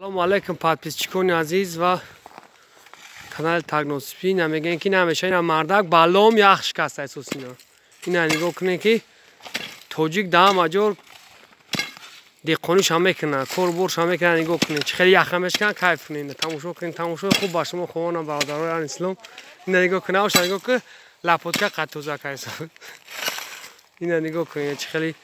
Салому алайкум, подписчикони азиз ва канали Тагносипи. Намегӯем, ки намеша, ина мардак балом ях шикаста эсосина. Ина нигоҳ кунем, ки тоҷик даҳам аҷор деҳқониша мекунад, корборша мекунад. Нигоҳ кунед, чӣ хеле яха мешиканад, кайф кунед, тамошо кунед. Тамошои хуб ба шумо хоҳонам, бародарои ан ислом. Ина нигоҳ кунед, оша нигоҳ кун, лапотка қад тоза кайса. Ина нигоҳ кунед, чӣ хеле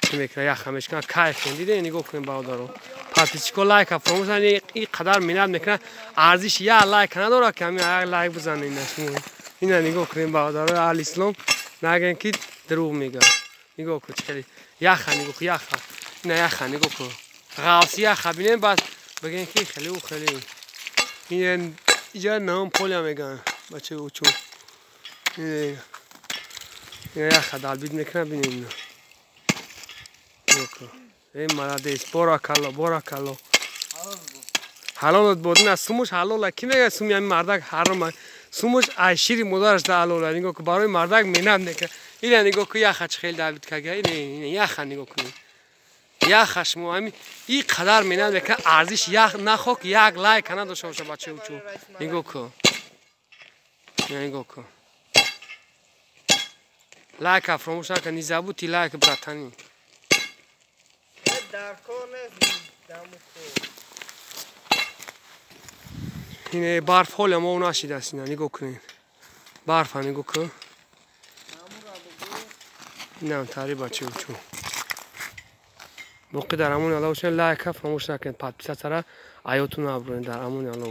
чӣ мекунад, яха мешиканад, кайф кунед. Диде, нигоҳ кунед, бародаро, подписчико, лайка фаромӯш. Ин қадар миннат мекунад, арзиши як лайк надорад, ки ҳамин як лайк бизанед ина шумо. Ина нигоҳ кунед, бародарои аҳли ислом, нагӯем, ки дурӯғ мегӯяд. Нигоҳ кун, чӣ хеле яха, нигоҳ кун, яха, ина яха нигоҳ кун, ғафси яха бинем, баъд бигӯем, ки хеле ӯ хеле. Ин иҷа наом поля мегӯянд, бачаи учу. Ина яха далбид мекунад, бинем, ина нигоҳ кун. Эй, молодец, боракалло, боракалло, ҳалолот бод. Ина сумуш ҳалола. Ки мегӯяд, суми ҳамин мардак ҳарома? Сумуш ай шири модараш да ҳалола. Нигоҳ кун, барои мардак меҳнат мекунад. Ина нигоҳ кун, яха чӣ хеле давид кага. Ина яха нигоҳ кунед, яха. Шумо ҳамин ин қадар меҳнат мекунад, арзиш ях нахок як лайка надошта боша, бачаи учу. Нигоҳ кун, ина нигоҳ кун, лайка фаромӯш накун, не забудьте лайк, братани. Дар кор нест даму кор. Ин барф ҳоле мо нашидааст. Ина нигоҳ кунед, барфа нигоҳ кун. Инам тари, бачаи учу. Боқӣ дар амони Алло бошед, лайка фаромӯш накунед, подписаться ра аётун набуред. Дар амони Алло.